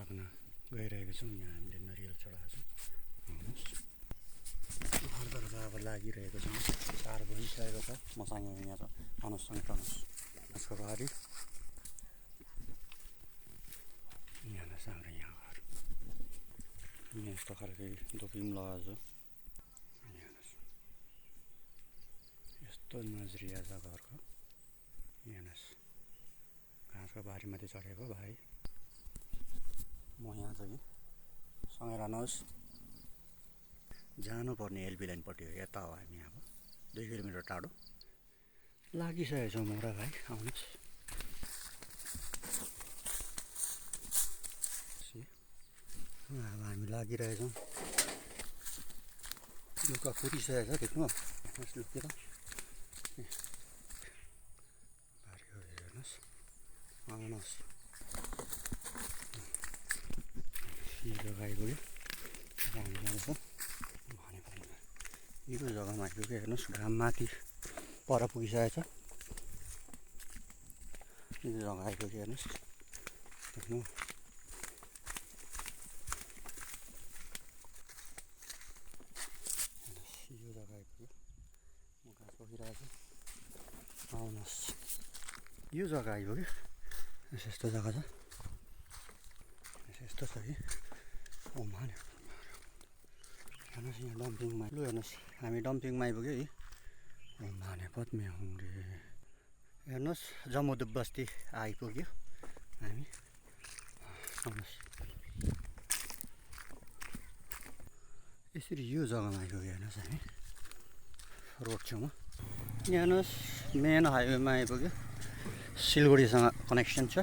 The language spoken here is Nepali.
राख्न गइरहेको छौँ। यहाँ हामीले नरिवल चढाएको छौँ। घरतर्फ अब लागिरहेको छौँ। 4 बजिसकेको छ। मसँग यहाँ छ अनुसँग टनस उसको बारी यहाँ हाम्रो यहाँ घर यहाँ यस्तो खालको दोपी पनि लगाएको छ। यस्तो नजरिया छ घरको। यहाँ घाँसको बारीमाथि चढेको भाइ म यहाँ छ कि सँगै रहनुहोस्। जानुपर्ने एलबी लाइनपट्टि हो। यता हो हामी अब 2 किलोमिटर टाढो लागिसकेको छौँ म र भाइ। आउनुहोस्। अब हामी लागिरहेछौँ। लुगा फुटिसकेको छ देख्नु यस लुकेर बारीको हेर्नुहोस्। आउनुहोस्। हिजो गाईगयो हामी जाँदैछ यो जग्गामा आइपुग्यो। हेर्नुहोस् घाम माथि पर पुगिसकेको छ। यो जग्गा आइपुग्यो हेर्नुहोस् देख्नु। यो जग्गा आइपुग्यो। म घाँस बोकिरहेको छु। आउनुहोस्। यो जग्गा आइपुग्यो। यस्तो जग्गा छ। यस्तो छ कि ओमान हेर्नुहोस् यहाँ डम्पिङमा। लु हेर्नुहोस् हामी डम्पिङमा आइपुग्यो है। ओमाने पद्मे हुँडे हेर्नुहोस् जमुदुप बस्ती आइपुग्यो हामी। आउनुहोस्। यसरी यो जग्गामा आइपुग्यो हेर्नुहोस् हामी रोड छेउमा। यहाँ हेर्नुहोस् मेन हाइवेमा आइपुग्यो। सिलगढीसँग कनेक्सन छ।